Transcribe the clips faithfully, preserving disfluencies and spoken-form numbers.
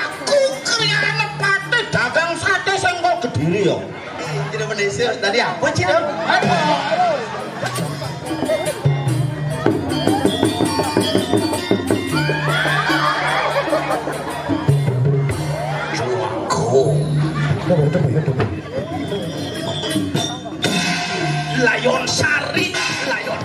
Aku kriane pate dagang sate sing kok Kediri ya. Tidak mendesil. Tadi apa, Cik? Aduh. Layon Sari, Layon.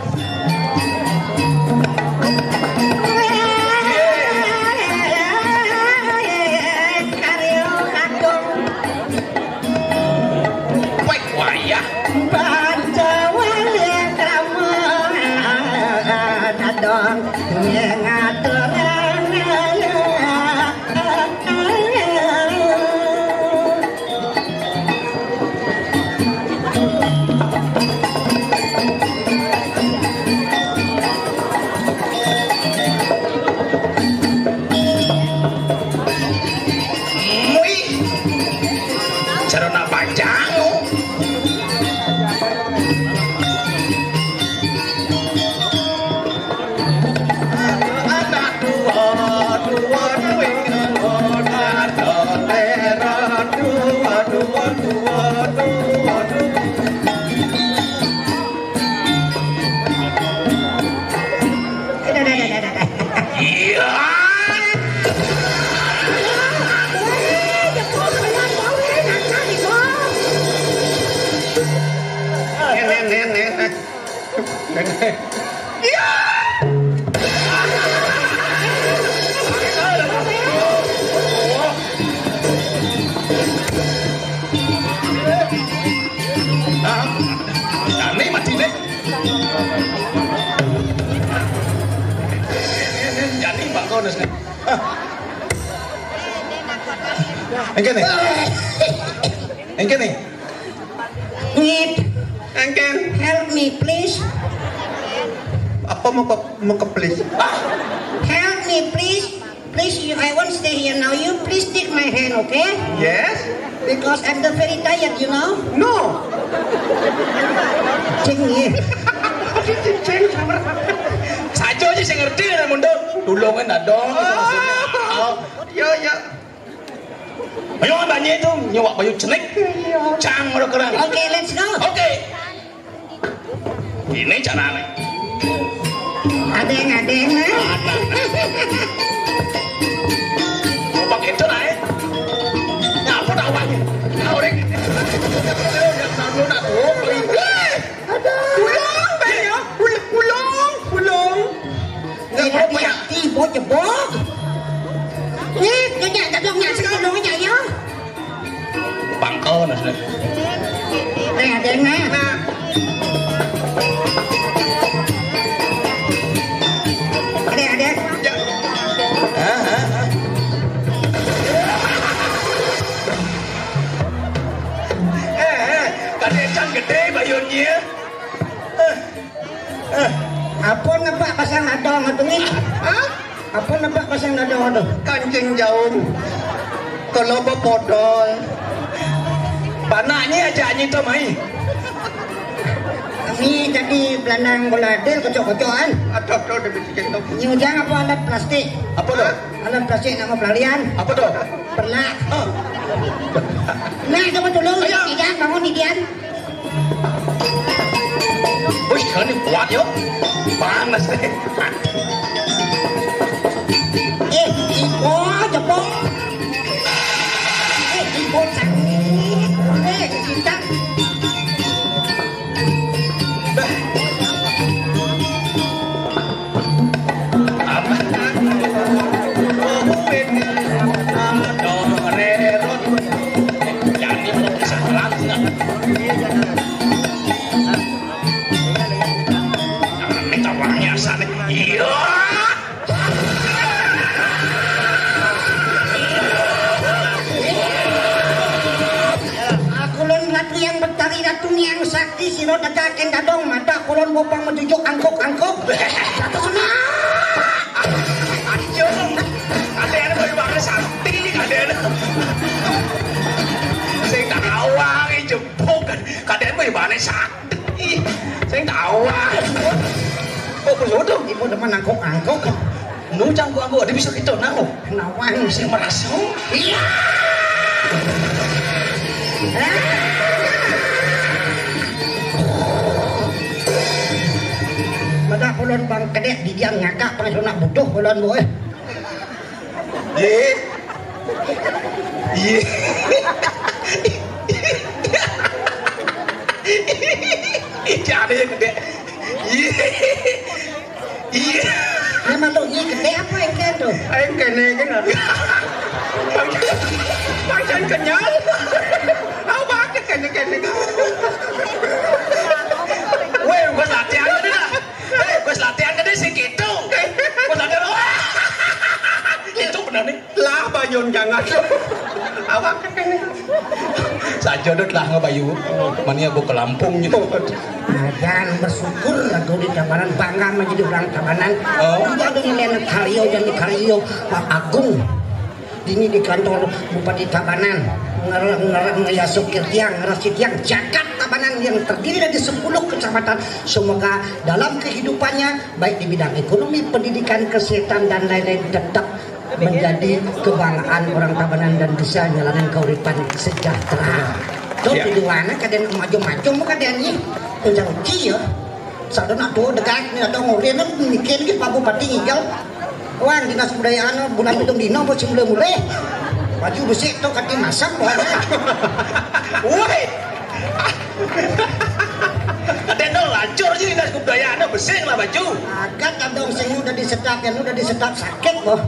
Wek wayah. Pancawan ya kamu, kadang ngatur. Wih, cara nak panjang. Iya. Nen, nen, nen, nen. Iya. Nah, nah, ini mati nih. Jani Bang Kones nih. Ah. Engke nih. Engke nih. Wait. Engke. Help me, please. Apa mau ke, mau ke please? Help me, please. Please, you, I won't stay here now. You please take my hand, okay? Yes. Because I'm the very tired, you know. No. Cing, iya. Cing, sabar. Saja aja sing ngerti nek mundut. Tulungan dah dong. Oh. Iya, iya. Ayo tanya itu, nyewak bayu cenik. Cang udah keren. Oke, let's go. Oke. Ini caranya. Adeng, adeng, nah. Pakai itu lah, eh. Ngapa tak wani? Nah, orang. Yang satu nak tuh, pelinggih. Aduh. Pulang, Bel, ya. Pul-, pulang, pulang. Nggak, hati-hati, bocebok. Nih, nggak, nggak, nggak, nggak, nggak, ya. Pangkal, nah, sudah. Nih, ada yang naik. Ada, ada. Ya. Hah, hah, hah. Eh, eh, tadi Ecan gede bayunnya. Eh, eh. Apa nebak pasang adong itu nih? Hah? Apa nebak pasang adong itu? Kancing jaum. Kalau bepodol. Panaknya aja anjing tuh mai. Kami jadi belanang bola adil kocok-kocokan. Aduh, aduh, udah bikin tuh. Ini ujang apa alat plastik? Apa tuh? Alat plastik nama pelarian. Apa tuh? Pernah. Oh. Nah, coba dulu. Ayo. Idan, bangun, Idan. Wih, kan ini kuat, yo. Panas deh. Eh, iko jebol. Eh, iko sakit. Eh, kita. Iya. Aku lon Ratu yang Betari, Ratu yang sakti, siro degaken dadong mata kulon bopang mencucuk angkuk-angkuk. Satu kena. Ayo, ada yang mau ibarat sakti, ada yang. Saya tak awang, jempuk. Kadang mau ibarat sakti. Saya tak awang. Demen angkok-angkok. Nu cangkok-angkok, ada bisa kita nang. Nawang sing merasa. Iya. Madah ulun bang kedek di dia ngakak pang nak butuh ulun boy. Ye. Ye. Iya ada yang gede. Iya. Iya. Memang tuh iya gede apa yang kayak tuh? Ayo kene kan. Pancen kenyal. Apa kene kene. Weh, gua latihan tadi dah. Eh, gua latihan tadi sih gitu. Gua latihan. Wah. Itu benar nih. Lah bayun jangan. Awak kan ini. Saja dot lah ngabayu. Mani aku ke Lampung gitu. Nah, dan bersyukur lagu di Tabanan, bangga menjadi orang Tabanan. Oh. Tidak ada nilai karyo dan karyo Pak Agung. Ini di kantor Bupati Tabanan. Ngerem ngerem ngayasuk tiang, ngerasi tiang jagat Tabanan yang terdiri dari sepuluh kecamatan. Semoga dalam kehidupannya, baik di bidang ekonomi, pendidikan, kesehatan, dan lain-lain, tetap menjadi kebanggaan orang Tabanan dan bisa nyalanan kauripan sejahtera. Tuh, ya. Tujuannya kadang maju-maju, kadang ini. Tuh, jangan kia. Sadana tuh, dekat ni, ada ngurin, mikir ke Pak Bupati Ngigel. Wan, dinas budayaan, bulan pitung dino, bos mulai-mulai. Baju besi tuh, kaki masak, wah. Woi. Ada nol lancur aja dinas budayaan, besing lah baju. Agak kadang sing udah disetap, yang udah disetap sakit, boh.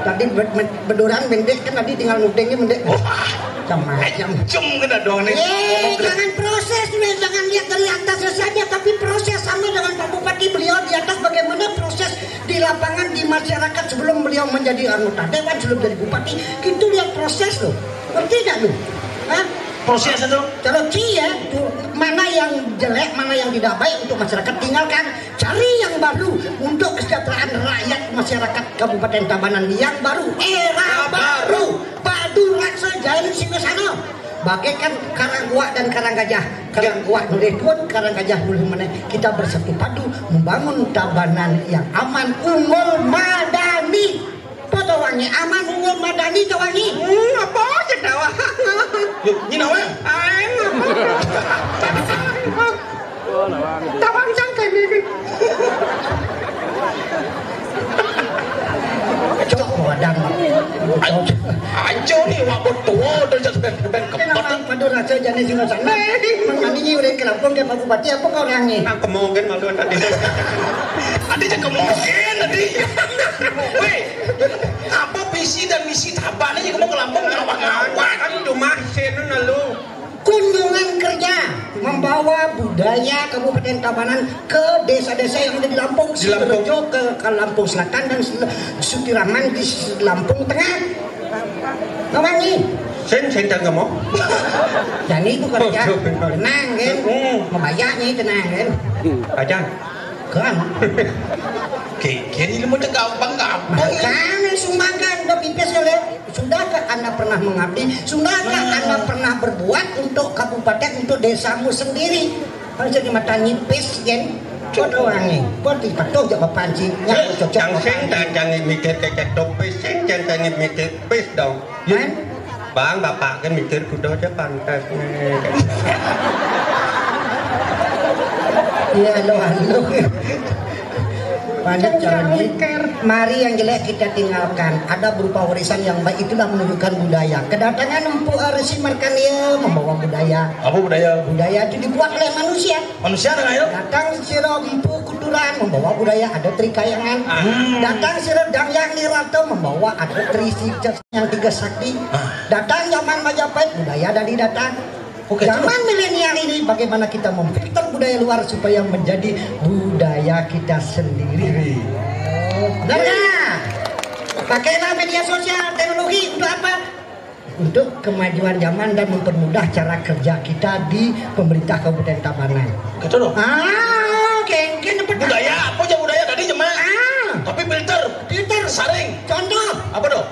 Tadi be- be- beduran mendek kan, tadi tinggal nudengnya mendek. Wah. Macam-macam. Cum kena doang nih. Eh, jangan proses nih, jangan lihat dari atasnya saja, tapi proses sama dengan Pak Bupati, beliau di atas bagaimana proses di lapangan, di masyarakat sebelum beliau menjadi anggota dewan, sebelum jadi bupati, itu lihat proses loh. Ngerti nggak lu? Hah? Proses itu. Kalau kia, tuh, mana yang jelek, mana yang tidak baik untuk masyarakat, tinggalkan. Cari yang baru untuk kesejahteraan rakyat masyarakat Kabupaten Tabanan yang baru, era baru, padu raksa jalan singasana. Bagaikan karang uak dan karang gajah, karang uak nulih tuun, karang gajah nulih meneh. Kita bersatu padu membangun Tabanan yang aman, unggul, madani. Apa tawangi? Aman, unggul, madani tawangi. Hmm, apa aja tawa? Yuk, nyinawa. Aing apa? Tawang sangkan ini. Cok, wadah. Anjo nih, wak betul, udah jadi ben ben kepet. Kenapa padu raksa jani singasana? Mengani udah ke Lampung ke Pak Bupati, apa kau orangnya? Nah, kemungkin malu tadi. Ada aja kemungkin tadi. Weh, apa visi dan misi Tabanan aja kamu ke Lampung ngawak-ngawak? Kan cuma sini lalu. Kunjungan kerja membawa budaya Kabupaten Tabanan ke desa-desa yang ada di Lampung, di Lampung. Sidorejo ke, ke Lampung Selatan dan Sel- Sutiraman di S- Lampung Tengah. Ngawangi. Sen sen tak ngomong. Jani itu kerja. Oh, benar. Tenang kan? Hmm. Membayarnya tenang kan? Aja. Kan? Oke, jadi lu mau cakap bangga apa? Kan sumbangan udah pipis ya, Le? Sudahkah Anda pernah mengabdi? Sudahkah Anda pernah berbuat untuk kabupaten, untuk desamu sendiri? Kalau jadi mata nipis kan? Buat orang ni. Buat di patuh je papancing. Yang cocok. Jangan sing jangan mikir ke cetok pis, sing jangan mikir pis dong. Kan? Bang, bapak kan mikir kuda aja pantas nih. Iya, lo anu. Banyak caranya. Mari yang jelek kita tinggalkan. Ada berupa warisan yang baik, itulah menunjukkan budaya. Kedatangan Empu Arsi Markania membawa budaya. Apa budaya? Budaya itu dibuat oleh manusia. Manusia nang ayo. Datang sira Empu Kuturan membawa budaya adat Tri Kayangan. Hmm. Datang sira Dang Yang Nirato membawa adat Tri Sija yang tiga sakti. Ah. Datang zaman Majapahit, budaya dari datang. Oke, zaman milenial ini bagaimana kita memfilter budaya luar supaya menjadi budaya kita sendiri. Benar nggak? Pakailah media sosial, teknologi untuk apa? Untuk kemajuan zaman dan mempermudah cara kerja kita di pemerintah Kabupaten Tabanan. Gitu loh. Ah, oke, oke, dapat. Budaya apa aja budaya tadi cuma? Ah. Tapi filter. Filter. Saring. Contoh. Apa tuh?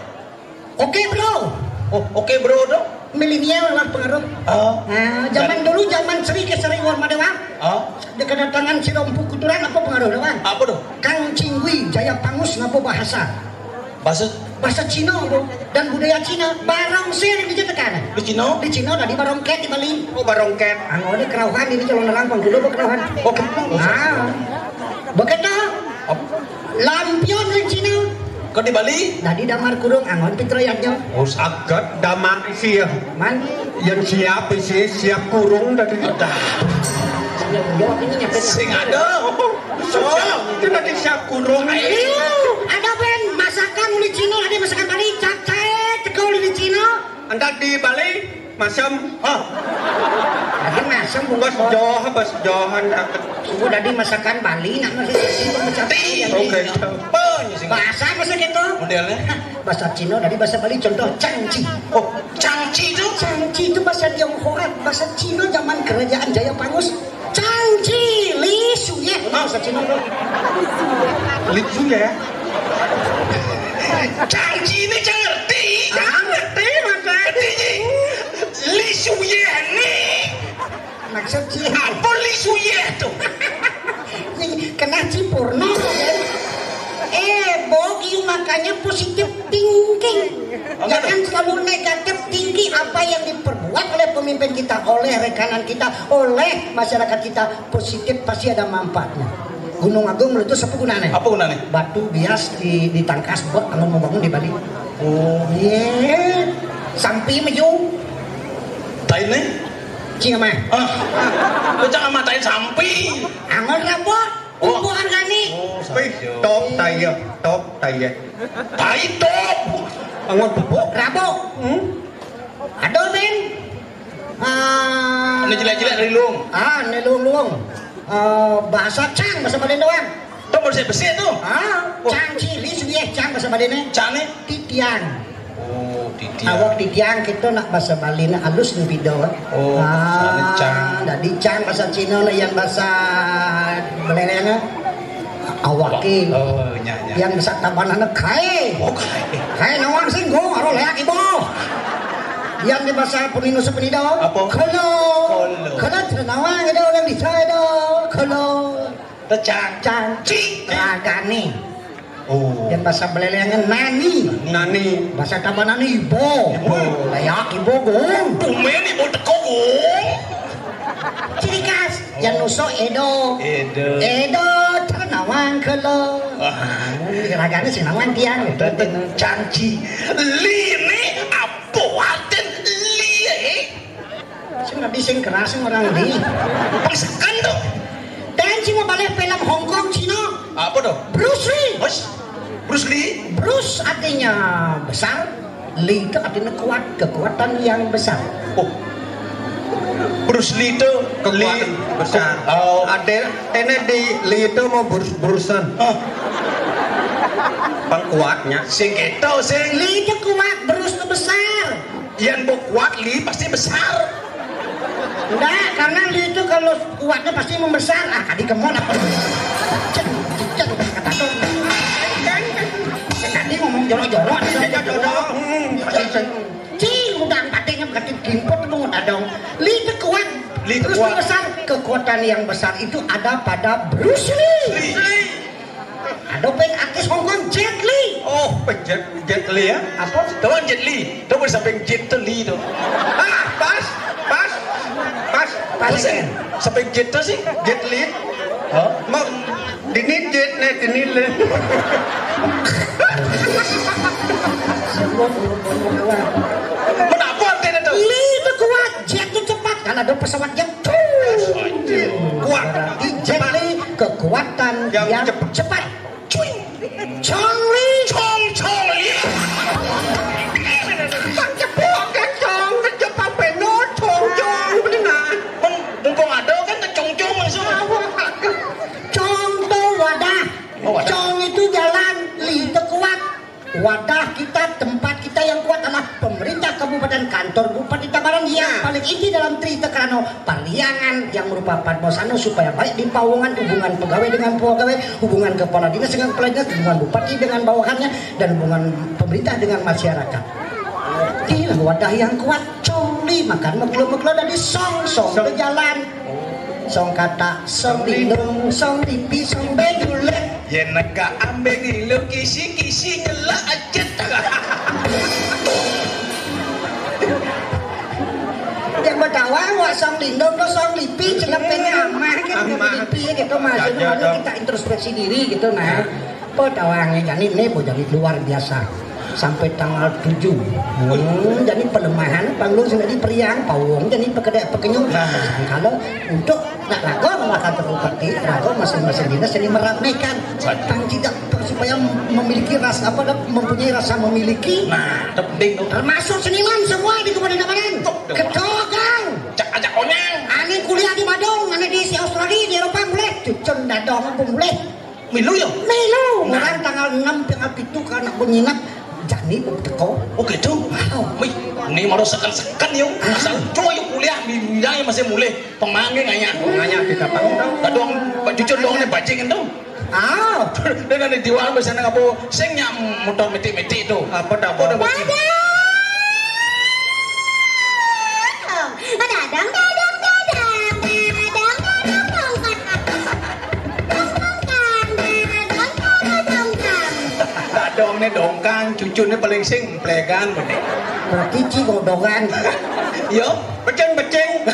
Oke, bro. Oh, oke, bro, tuh. Milenial lah pengaruh. Oh. Ah, zaman dulu zaman Sri Kesari Warmadewa. Oh. Dia kedatangan si Rompu Kuturan apa pengaruh doang? Apa tuh? Kang bahasa. Bahasa? Bahasa Cina, Bu. Dan budaya Cina, barong sir di Cina. Di Cina? Di Cina tadi barong ket di Bali. Oh, barong ket. Anu, ada kerauhan ini calon orang pangkulo kerauhan. Oh, kerauhan. Ah. Begitu. Lampion di Cina. Kok di Bali? Tadi damar kurung angon pitrayatnya. Oh, saged damar sih ya. Man? Yang siap sih, siap kurung tadi. Udah. Sing ada. Oh, itu tadi siap kurung. Ayo, ada ben masakan uli Cina, ada masakan Bali, capcay, teko uli Cina. Entar di Bali, masam. Oh. Ada masam, bungkus. Bos joh, bos joh, entar. Subuh tadi masakan Bali, nak masih sih, bos, capcay. Oke. Bahasa masih gitu. Modelnya? Bahasa Cina tadi bahasa Bali, contoh cangci. Oh, cangci itu? Cangci itu bahasa Tionghoa, bahasa Cina zaman kerajaan Jaya Pangus. Cangci, Li Shuye. Hah? Bahasa Cina tuh. Li Shuye? Cangci ini ngerti? Ngerti, makanya. Li Shuye ini. Maksud sih. Apa Li Shuye tuh? Kena cipurno. Eh, Bok, you makanya positive thinking. Jangan selalu negatif tinggi. Apa yang diperbuat oleh pemimpin kita, oleh rekanan kita, oleh masyarakat kita, positif pasti ada manfaatnya. Gunung Agung meletus apa gunanya? Apa gunanya? Batu bias di, ditangkas buat kalau mau bangun di Bali. Oh. Iya. Sampi meju. Tain nih? Cing mah. Ah. Lu jangan matain sampi. Angon rabot. Oh. Bukan gani. Oh, top tai ya, top tai ya. Tai top. Angon bubuk. Rabot. Hmm? Aduh, Ben. Ah. Ini jelek-jelek dari luung. Ah, ini luung-luung. Eh, bahasa Cang, bahasa Bali doang. Tuh bersih-bersih tuh. Ah, oh. Cang cili sudah Cang bahasa Bali nih. Cang nih? Titiang. Oh, titiang. Awak titiang kita nak bahasa Bali nak halus nih beda. Oh, ah, Cang. Jadi Cang bahasa Cina lah yang bahasa Bali nih. Awake. Oh, nya, nya. Yang bisa tabanan kae. Oh, kae. Kae nawang singgung, aro leak ibu. Yang di bahasa Punino Sepenido. Apa? Kolo. Kolo. Kolo tenawang ada orang di saya do. Kolo. Tecang. Cangci. Ragane. Oh. Yang bahasa Belelengan nani. Nani. Bahasa Tabanan ibu. Ibu. Leak ibu, Gung. Tumen ibu teko, Gung. Ciri khas. Yang nuso Edo. Edo. Edo, tenawang kelo. Wah. Ragane sing nawang tiang. Teten cangci. Li ini apa artin li, eh? Sing nabi sing keras sing orang li. Pasakan tuh. Dan cuma balik film Hong Kong Cina. Apa tuh? Bruce Lee. Bos. Bruce Lee. Bruce artinya besar. Li itu artinya kuat, kekuatan yang besar. Oh. Bruce Lee itu kekuatan besar. Oh. Ada ini di Li itu mau Bruce, Brucean. Oh. Pang kuatnya. Sing gitu sing. Li itu kuat, Bruce itu besar. Yang mau kuat Li pasti besar. Enggak, karena Li itu kalau kuatnya pasti membesar. Ah, tadi kemon apa? Cek, cek, kata dong. Tadi ngomong jorok-jorok. Jorok-jorok. Hmm. Cing, udah empatnya berarti gimpot lu udah dong. Li itu kuat. Li terus kuat. Besar. Kekuatan yang besar itu ada pada Bruce Lee. Lee. Ada peng artis Hong Kong, Jet Li. Oh, peng Jet, Jet Li ya? Apa? Tahu Jet Li? Tahu sampai Jet Li tuh. Ah, pas, pas, pas. Pas. Sampai Jet tuh sih, Jet Li. Hah? Mau dinit Jet nih, dinit Li. Kenapa antena tuh? Li itu kuat, Jet itu cepat. Kan ada pesawat Jet. Kuat. Berarti Jet Li kekuatan yang, yang cepat. Cepat. Cuy. Chong Li. Chong, Chong Li. Bang Jepuk kan Chong, kan Jepang Beno, Chong, Chong, benar. Mumpung ada kan Chong Chong langsung. Chong itu wadah. Oh, wadah. Chong itu jalan, Li itu kuat. Wadah kita, tempat kita yang kuat adalah pemerintah kabupaten, kantor Bupati Tabanan yang paling inti dalam Tri Tekrano, Pariangan yang merupakan Padmosano supaya baik di pawungan hubungan pegawai dengan pegawai, hubungan kepala dinas dengan kepala dinas, hubungan bupati dengan bawahannya, dan hubungan pemerintah dengan masyarakat. Inilah wadah yang kuat. Cong Li makan meklo-meklo dari song, song berjalan. Song kata, song lindung, song tipi, song bejulet. Yén neka ambéng lu kisi-kisi nyelek ajet. Yang bedawang wak song lindung tuh song lipi celepin amah gitu, amah. Lipi gitu, maksudnya. Jaja dong. Kita introspeksi diri gitu, nah. Nah. Bedawangnya jani ini, Bu, jani luar biasa. Sampai tanggal tujuh. Hmm, jadi pelemahan panggung sudah diperiang, pawung jadi pekedek pekenyung. Nah. Kalau untuk nak lagu makan tepung peti, lagu masing-masing dinas jadi meramaikan. Betul. Tang tidak supaya memiliki rasa apa dah, mempunyai rasa memiliki. Nah, itu penting tuh. Termasuk seniman semua di Kabupaten Tabanan. Betul. Kecogang. Cak ajak onyang. Ane kuliah di Badung, ane di Australia, di Eropa boleh. Cucun dadong pun boleh. Milu ya? Milu. Nah. Orang tanggal enam, tanggal pitu ke anak bunyi nak jani teko. Oh gitu. Wow. Wih, ini malah seken-seken ya. Ah. Asal coy kuliah di wilayah masih mulai pemangge nganya. Nganya kita pang dong. Kadang Pak Cucun dong ini bajing itu. Ah. Dengan di diwal biasanya ngapo sing nyak motor metik-metik itu. Apa dah? Apa dah? Dadang, dadang, dadang, dadang, dadang, dongkang. Dongkang, dadang, dadang, dongkang. Dadong ni dongkang, cucu ni paling sing plegan benih. Berarti ci godogan. Yo, beceng-beceng.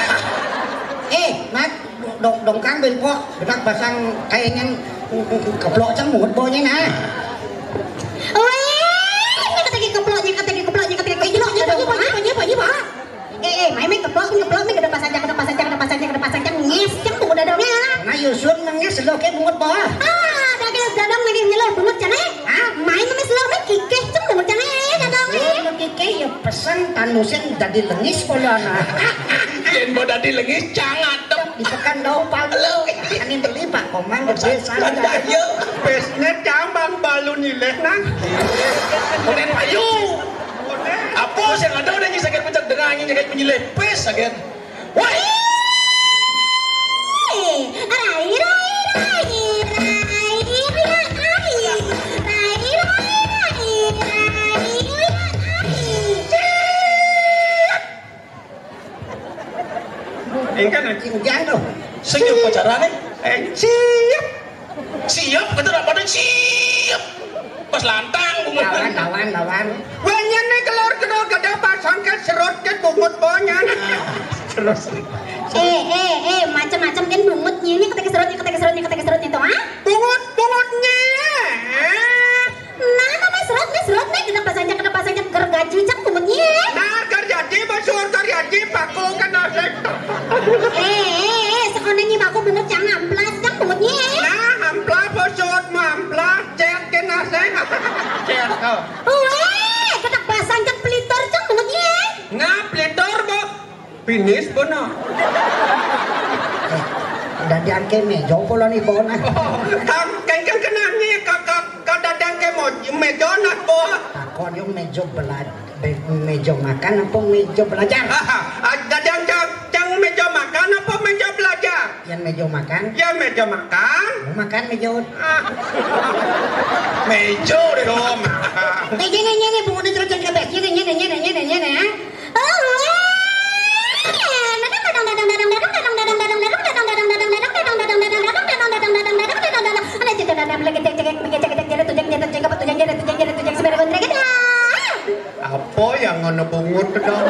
Eh, Mat, dong dongkang bengkok, benak pasang kaingan keplok cang mulut baunya nah. Weh, ini kata keploknya, kata keploknya, kata keploknya, apa, apa, apa, apa? Eh, eh, mai, mai, keplok, keplok, mai, kada pasang, kada pasang, kada pasang, kada pasang, nges, cang bungut dadong ya. Nah, Yusun nangis lo ke bungut bawah. Ah, dadong, dadong lagi nyeluh bungut cang eh. Ah, mai, mai, selo, mai, kikih, cang bungut cang eh, dadong eh. Yusun kikih ya pesan tanusin dadi lengis pola nah. Yen mau dadi lengis, cang adem. Ditekan dong palu. Lo. Ani beli Pak Komang gede sana. Ayo. Pesnya cang bang balu nileh nah. Konen payu. Apa sing ada udah nyisakit pencak dengar angin nyakit penyilih. Pes sakit. Wah. Rai, rai, rai, rai, rai, rai, rai, rai, rai, rai, rai, rai, rai. Engkan nanti hujan tuh. Sing apa carane? Eh, siap. Siap, kata nak pada siap. Pas lantang bungut. Lawan, lawan, lawan. Wah, nyene kelor kena gada pasang ke serot ke bungut banyak. Terus. Eh, eh, eh, macam-macam kan bungut nyene, kata ke serotnya, kata ke serotnya, kata ke serotnya tuh, ah? Bungut, bungutnya. Nah, nama serot, nih serot, nih, kena pasang, kena pasang, gergaji, cak bungut nyene. Nah, gergaji, basur, gergaji, paku, kena sektor. Eh, eh, eh, sekolah nyi baku bungut cang amplas, cang bungut nyene. Nah, amplas, basur, mamplas. Cek kena saya. Cek, oh. Weh, ketak basah cek pelitor cek bungut nyene. Nga pelitor, Bu. Pinis, Bu, no. Eh, dadi angke mejo pola ni, Bu, nah. Oh, kang, kang, kang kena ni, ka, ka, ka dadi angke mo-, mejo, nah, Bu. Takon yo mejo belajar. Be-, meja makan apa meja belajar? Ah, ah, ah, dadang cang, cang meja makan apa meja belajar? Yang meja makan. Yang meja makan. Mau makan meja. Ah. Meja deh dong makan. Eh, nyene, nyene, bungut ni terus jadi kebes. Nyene, nyene, nyene, nyene, nyene, ha? Oh, weh. Apa yang ngono bungut dong?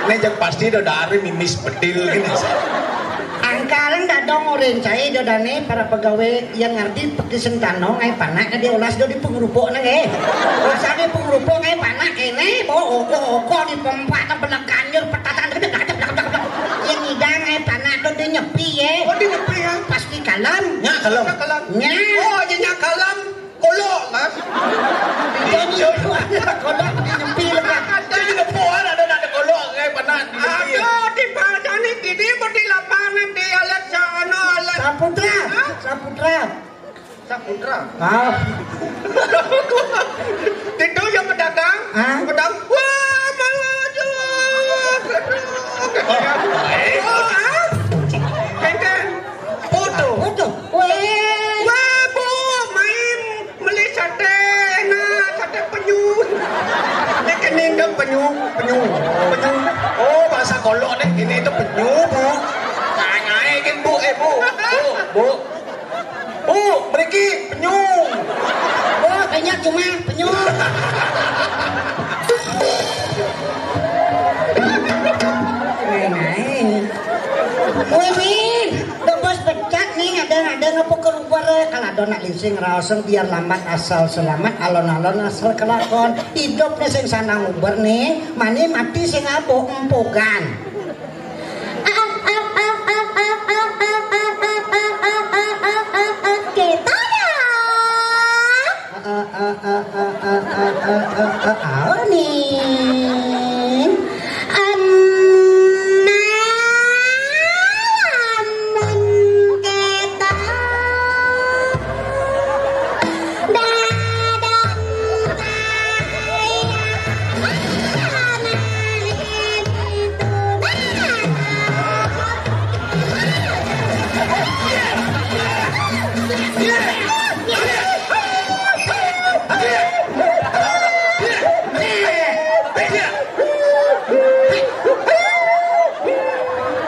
Nek jek pasti do dari mimis bedil gini. Angkalan dadong oren cai dodane para pegawai yang ngerti pekisen tano ngai panak ke diolas do di pengerupuk nang eh. Masa di pengerupuk ngai panak kene, bawa oko-oko di pempak tak benak ganjur petatan. Yang ngidang ngai panak do di nyepi ye. Oh, di nyepi ya? Pasti kalem. Nya kalem. Nya kalem. Nya. Oh, nya, nya kalem. Kolok, Mas. Iya, iya. Kolok di nyepi lekat. Jadi nepuan ada nak kolok ngai panak di nyepi. Ada di pasar ni, di, di, di lapangan, di alat sana, alat. Saputra. Hah? Saputra. Saputra. Ah. Itu yang pedagang. Hah? Pedagang. Wah, malu aja. Oh, eh. Oh, ah. Kengkeng. Foto. Foto. Weh. Wah, Bu, main beli sate, enak, sate penyu. Ini kening dong penyu, penyu, penyu. Oh, bahasa kolok deh, ini itu penyu, Bu. Tangai kan, Bu, eh, Bu. Bu, Bu. Bu, Mah penyok. Wih, bos pecat nih, ada-ada ngepuk ke rupa. Kalau ada nak lingsing raoseng, biar lambat asal selamat, alon-alon asal kelakon. Hidup nih sing sana nguber nih, mani mati sing abo empogan. Kita dah. Aning. Amun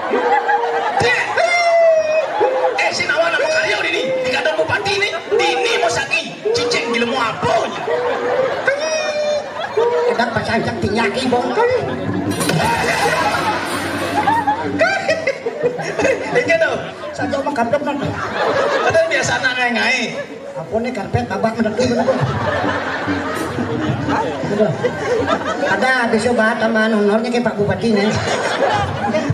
kita dadang kaya. Eh, sing awan apa karya dini? Di kantor bupati nih, dini mau sakit. Cicing gila mau apa? Kadang pas ancak tinyaki bongkol. Ini tuh. Satu mengkaplok nang. Ada biasa nang ngai-ngai. Apa nih karpet babak mendeku mendeku. Hah? Gitu. Ada besok bahat sama honornya kayak Pak Bupati nih.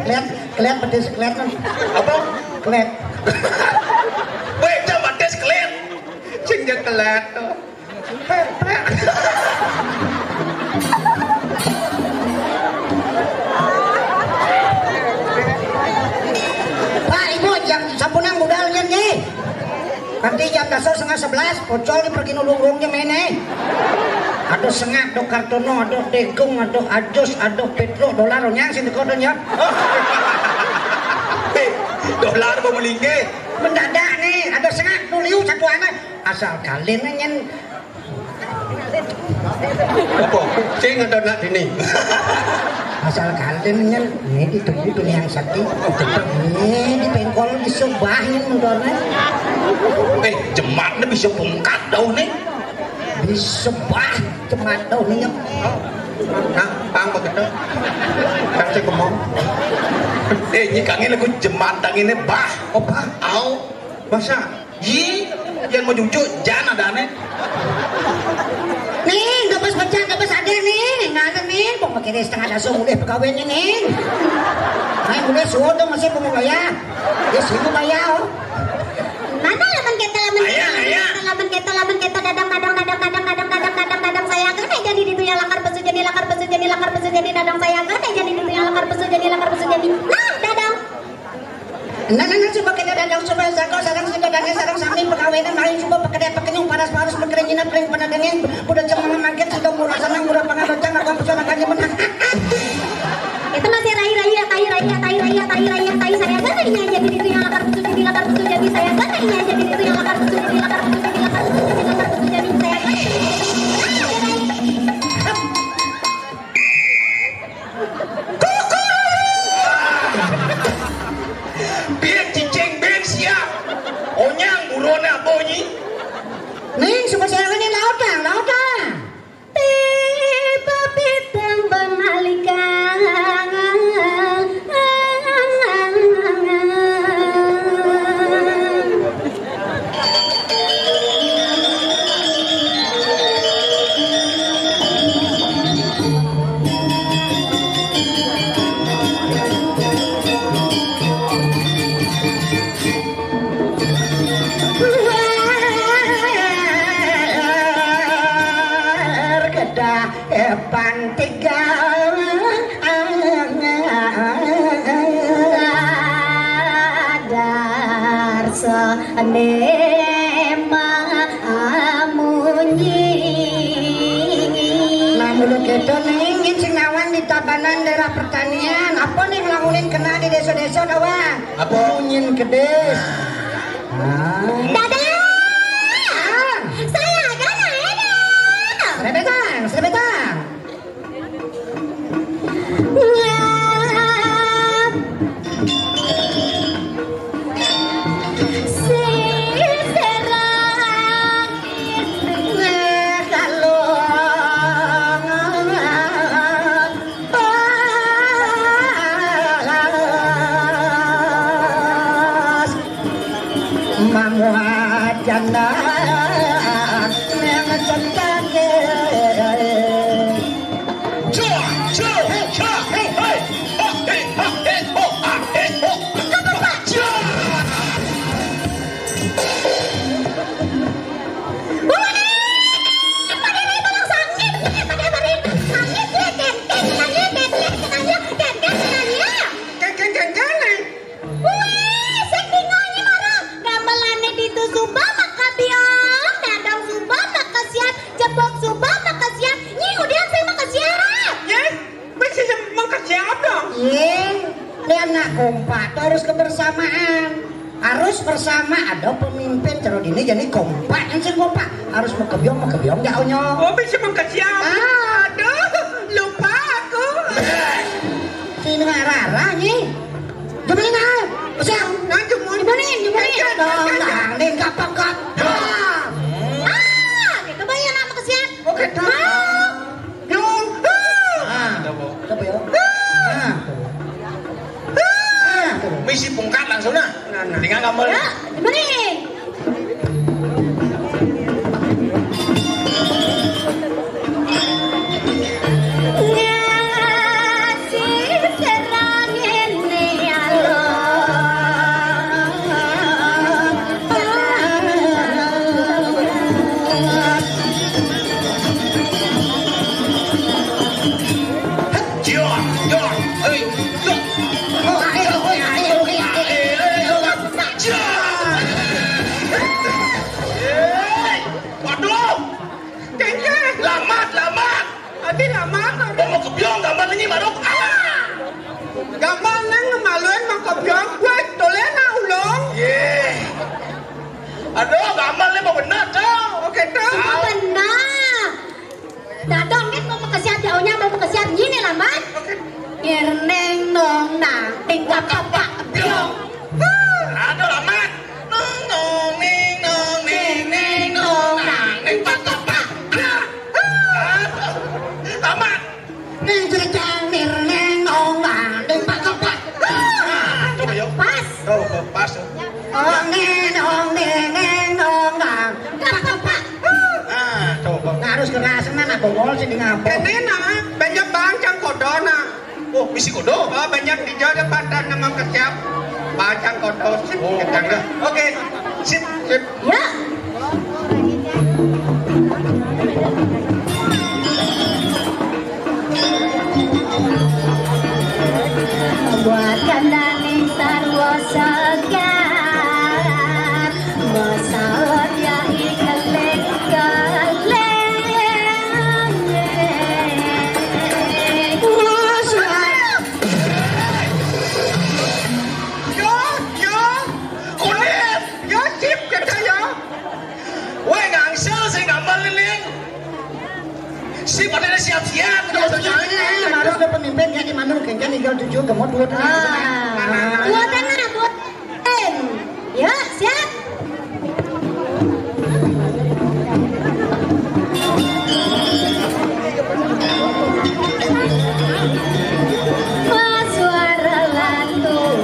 Keliat, keliat pedes, keliat kan. Apa? Keliat. Weh, coba tes keliat. Sing dia keliat tuh. Pak, Ibu, jam sampunang budal nyen nggih. Nanti jam dasar setengah sebelas, pocol di pergi nulung-nulungnya mene. Ada sengak, ada kartono, ada degung, ada ajus, ada petro, dolar, nyang sini kodon ya. Hei, dolar mau melingge. Mendadak nih, ada sengak, tuliu satu anak. Asal kalian nyen Apa? Sing ada nak dini. Asal kalian nyen, ini ditunggu dunia yang sakti. Ini di pengkol di sebahin mundornya. Eh, jematnya bisa bengkak daun nih. Di sebah jemat daun nih. Nah, pang begitu. Kan saya ngomong. Eh, ini kangen lagu jemat tanginnya bah. Oh, bah. Au. Masa? Yi, yang mau cucu, jangan ada aneh. Nih, gak pas baca, gak pas ada nih, nggak ada nih. Mau pakai setengah dasar udah pegawainya nih. Nah, udah suruh dong masih mau bayar. Ya sih mau bayar. Mana laman kita, laman kita, laman kita, laman kita, laman kita, dadang, dadang, dadang, dadang, dadang, dadang, dadang, dadang, saya kan aja di itu yang lakar pesu jadi, lakar pesu jadi, lakar pesu jadi, dadang saya kan aja di itu yang lakar pesu jadi, lakar pesu jadi. Nah, dadang. Nah, nah, nah, coba kita dadang, coba jago, sarang si dadangnya, sarang sami, pegawainya, mari coba pekerja, pekenyung, paras, paras, pekerja, nyina, paling pernah dengeng, udah cuma makan, sudah murah, senang, murah, pangan, rocang, apa, pesan, akan, nyemen. Itu masih rai, rai, ya, tai, rai, ya, tai, rai, ya, tai, rai, ya, tai, saya kan ini aja di itu yang lakar putu jadi, lakar putu jadi, saya kan ini aja di itu yang lakar putu jadi, lakar putu jadi, lakar putu jadi, lakar putu jadi, saya kan ini. Kukururu. Bin cicing bin sia. Onyang burone apa nyi? Ning, suka saya ini laut, Kang, laut, Kang. Tiba bidang bangalikan. Kedah epan tiga darsa nema amunyi. Nah, menurut kita nih, ini sing awan di Tabanan daerah pertanian. Apa nih ngelamunin kena di desa-desa, Dawa? Apa? Munyin kedis. Ah. Dadah! Ah. Saya kan ada. Serebetan, serebetan. Janda nang cetake. Cua, cua, ca, hei, ha, hei, ha, hei, ho, ha, hei, ho. Cua. Keng, keng, keng, keng, eh. Wih, sing bingung nyi mara. Gamelane ditu suba maka biong, dadong suba maka siap, jebok suba maka siap, nyi udian sing maka siap. Ye, wis sing maka siap dong. Ye, dia nak kompak tuh harus kebersamaan. Harus bersama, ada pemimpin terus ini jadi kompak, yang sing kompak. Harus mau kebiong, mau kebiong, ya, onyo. Oh, bisa maka siap. Ah. Aduh, lupa aku. Sini ngarara, nyi. Jemeni nah. Siap. Nah, jemur. Jemeni, jemeni. Dong, dong, ding, kapok, kap. Ah, gitu, Bay, ya, nama kesian. Oke, dong. Ah. Dong. Ah. Coba ya. Ah. Ah. Misi pungkat langsung nah. Nah, nah. Tinggal gambar. Ya, jemeni. Waduh! Kengkeng. Lamat, lamat. Adi lamat, adi. Mau kebiong gambar ini, Maruk. Ah! Gambar nang ngemaluin mau kebiong, gue tolena ulung. Ye. Aduh, gambar ini mau benar, dong. Oke, dong. Mau benar. Dadong, nit mau kesiap jauhnya, mau kesiap gini, lamat. Oke. Irneng nong nang, tingkap kepak kebiong. Aduh, lamat. Nong, nong, ning, nong, ning, ning, nong, nang, ning, pak, pak, pak. Ah. Aduh, lamat. Ning, jrejang, nir, neng, nong, nang, ning, pak, pak, pak. Ah. Coba, yuk. Pas. Oh, pas. Ong, ning, nong, ning, neng, nong, nang, pak, pak, pak. Ah, coba. Nah, harus kerasan, nah, bongol sih di ngapa. Ini, nah, banyak bang, cang kodona. Oh, misi kodo? Oh, banyak di Jawa Barat nama kecap. Bacang kodo. Sip, oh, kecap. Oke. Sip, sip. Ya. Buat kandang yang sarwa segar. Masalah ya ikelek-kelek. Yo, yo. Kulit. Yo, sip, kita yo. Weh, ngangsel sih gambar lilin. Si pada siap-siap, udah usah jangan. Harus ada pemimpin ya, di mana mungkin kan tinggal tujuh, gemot dua, dua. Ah. Dua tanah, dua. Em, ya, siap. Wah, suara lantung.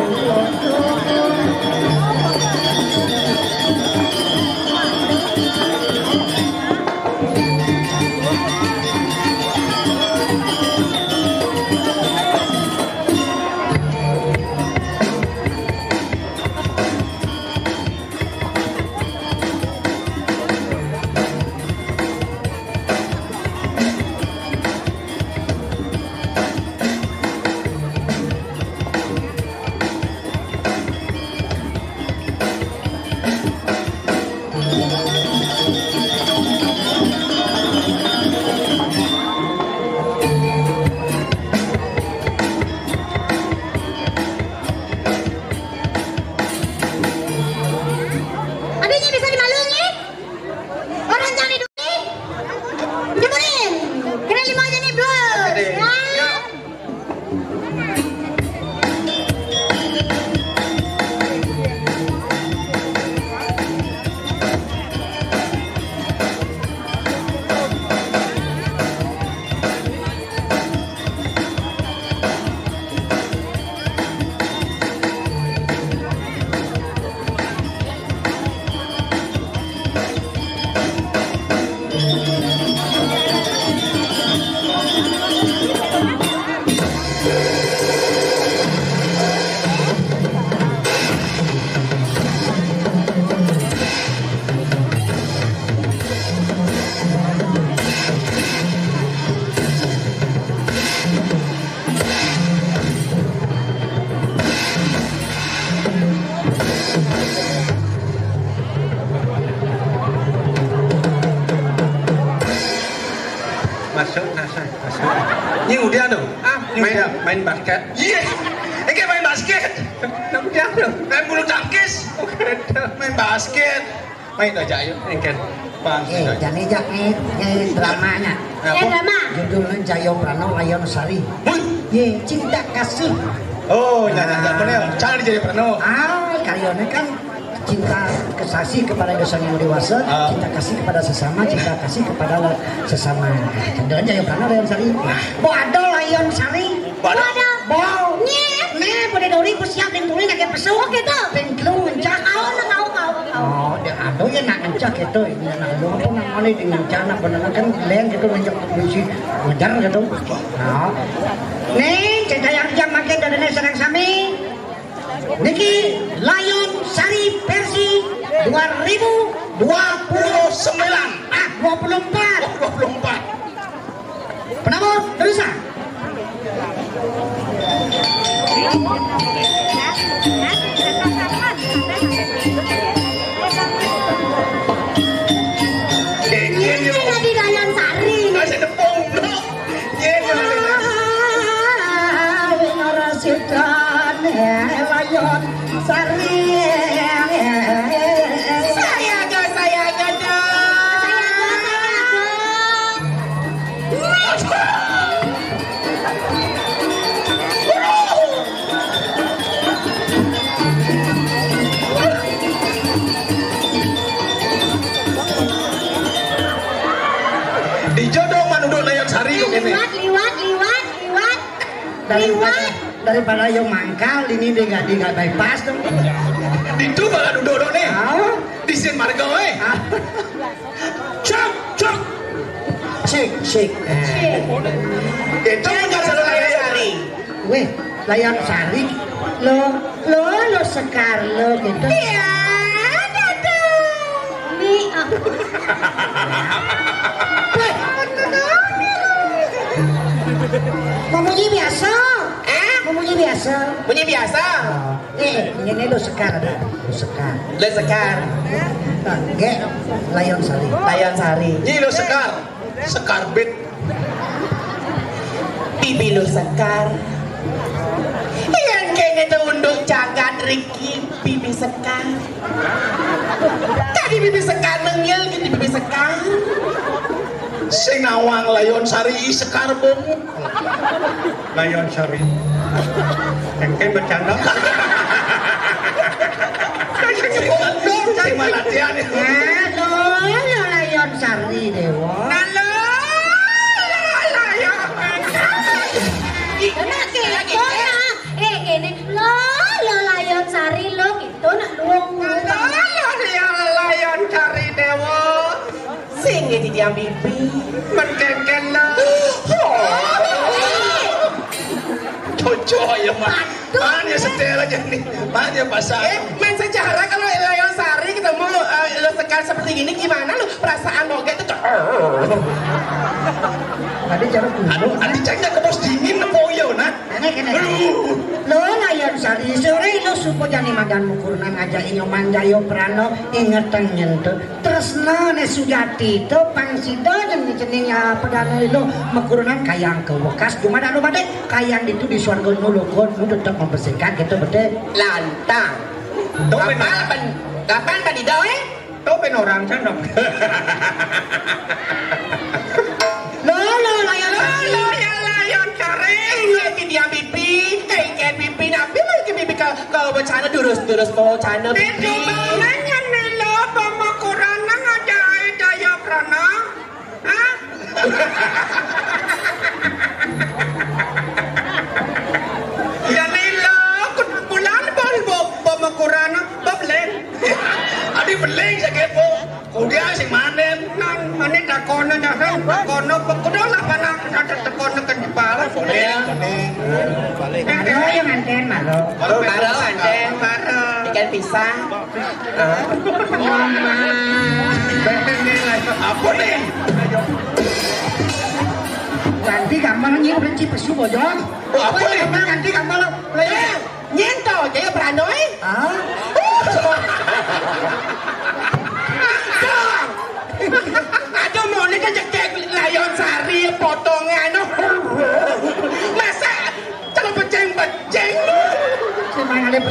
Nying udian to. Ah, main, main basket. Iya. Engké main basket. Nah, udian to. Main bulu tangkis. Main basket. Main aja, ayo. Engké. Bang. Eh, jani jak nih, nih dramanya. Apa? Iya, drama. Judulnya Jayo Prano Layon Sari. Wih. Ye, cinta kasih. Oh, ya, ya, ya, bener. Cara di Jayo Prano. Ah, karyanya kan cinta kasih kepada dosa yang dewasa, ah, cinta kasih kepada sesama, cinta kasih kepada sesama. Nah, Jayo Prano Layon Sari. Nah. Bo ada Layon Sari. Waduh. Bau. Nyeh. Nih, pada dori ku siap yang tulis lagi pesu gitu. Ping telu ngencah. Kau, kau, kau, kau. Oh, dia aduh ya nak ngencah gitu. Ini nak lu apa namanya di ngencah nak bener kan lain gitu ngencah polisi ngejar gitu. Nah. Nih, cerita yang jam makin dari ini serang sami. Niki Layon Sari versi dua ribu dua puluh sembilan. Ah, dua puluh empat. Oh, dua puluh empat. Penabur, terus ah. Ini jadi Layon Sari. Masih tepung, bro. Ini jadi Layon Sari. Ah, wing ora sidan, eh, Layon Sari. Saya ada, saya ada. Dijodoh manuduk Layon Sari kok ini. Liwat, liwat, liwat, liwat. Daripada, daripada yo mangkal ini dia gak, dia gak bypass tuh. Itu bakal duduk dong nih. Tahu? Di Sin Margo, eh. Ah. Cok, cok. Sik, sik. Eh. Itu punya satu Layon Sari. Weh, Layon Sari. Lo, lo, lo Sekar lo gitu. Iya, dadah. Ini aku. Weh. Memunyi biasa. Eh? Memunyi biasa. Munyi biasa. Oh. Eh, ini lo Sekar ada. Lo Sekar. Lo Sekar. Nah, nggih, Layon Sari. Layon Sari. Ini lo Sekar. Sekar bit. Bibi lo Sekar. Yang kene tuh unduk jagat Riki, Bibi Sekar. Tadi Bibi Sekar nengil gitu, Bibi Sekar. Sing nawang Layon Sari Sekar bung. Layon Sari. Engke bercanda. Sing malatian. Halo, halo, Layon Sari Dewa. Halo, halo, Layon. Kena kepo ya. Eh, kene lo, lo Layon Sari lo gitu nak luwung. Halo, halo, Layon Sari Dewa. Sing ya didiam bibi. Menkengken lah. Cocok ya, Mak. Mana setel aja nih. Mana pasang. Eh, main sejarah kalau Layon Sari ketemu eh, lo Sekar seperti ini gimana lo? Perasaan lo gitu. Tadi cara Aduh, adi cek ke bos dingin apa iya, nah. Aneh kena. Aduh. Lo Layon Sari, sore lo supo jani madan mukurunan ngajak inyoman Jayo Prano ingeteng nyentuh. Tresna ne sujati to pang sida yen jeneng, ah, pedane lo mekurenan kayang ke wekas cuma dak lo badhe kayang ditu di swarga no loko no tetep membersihkan gitu betul. Lantang. Kapan pen kapan pen ida eh? Topen orang sana. Lo lo layan lo lo ya layan kare. Iya di dia pipi, kayak pipi nabi lagi pipi ke ke bencana durus durus mau cana pipi. Itu bananya nih lo pemakuran nang ada daya prana. Hah? Ya nih lo, kun bulan bol bo pemakuran boblen. Adi beling sekepo. Kuda sing manen. Nang mane takono jasan takono pekudo lah panak ada takono ke jepala. Boleh. Halo yang anten malu. Halo anten. Halo. Ikan pisang. Apa nih? Ganti gambar nyi benci pesu bojong. Oh, apa nih? Gambar ganti gambar lo. Eh, nyento, jaya berandoi. Ah? Aduh, mau ini kan cek layon sari potongan.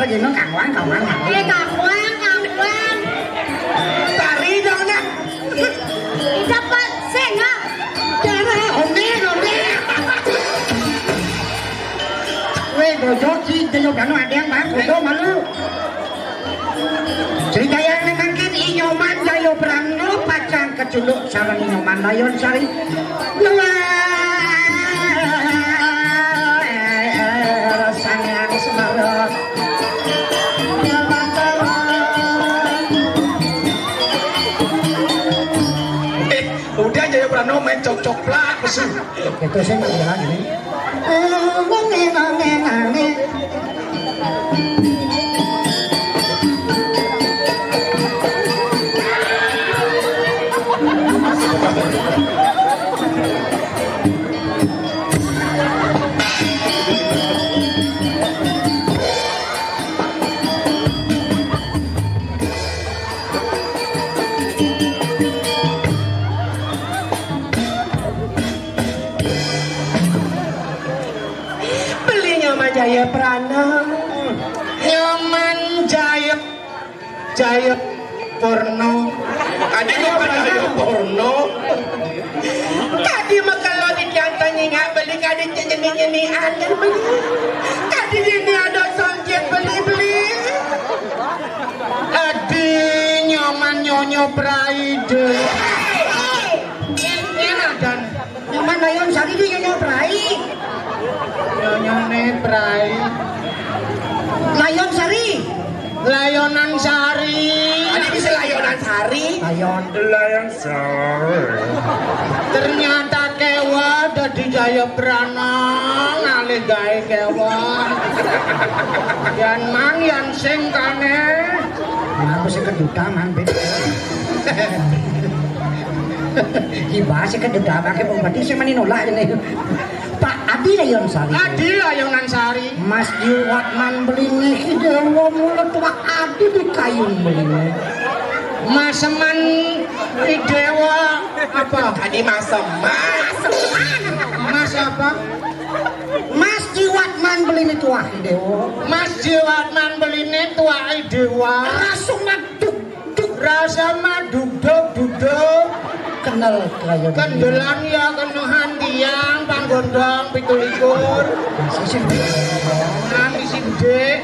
Pagino kangwang, kangwang, kangwang. Eh, kangwang, kangwang. Tari dong, nak. Dapat sing, nak. Darah, one, one. Weh, bojok si Jayo Brano ada yang bahas, bodoh malu. Cerita yang mangkin Inyoman Jayo Brano pacang kecunduk sareng Inyoman Layon Sari. Luar Sang Hyang Semara. Udah, Jayo Brano main cok-cok plak, pesu. Itu sih yang jalan ini. Beli Nyoman Jaya Prana. Nyoman Jaya, Jaya Purno. Ada Nyoman Jaya Purno. Tadi mekelo di tiang tanyinga beli kadi nyeni-nyeni ada beli. Tadi ini ada songkit beli-beli. Adi Nyoman Nyonyo Praide. Ini ada. Nyoman Layon Sari di Nyonyo Prai. Nyonyone Prai. Layon Sari. Layonan Sari. Ada bisa Layonan Sari. Layon. Layon Sari. Ternyata kewa dadi Jaya Prana ngalih gawe kewa. Yan mang yan sing kane. Aku sing keduta mang ben. Iki bahas sing keduta make wong berarti sing meni nolak ini. Pak Adi Layon Sari. Adi Layonan Sari. Mas Jiwatman Belingi Dewa mulut wak adi di kayun belingi. Mas Seman Idewa apa? Tadi Mas Seman. Mas apa? Mas Jiwatman Belingi tuah Dewa. Mas Jiwatman Belingi tuah Idewa. Rasung maduk duk rasa maduk duk duk duk. Kenal kaya Kendelan ya kenuhan tiang panggondong pitu likur. Sisih. Nang isi gede.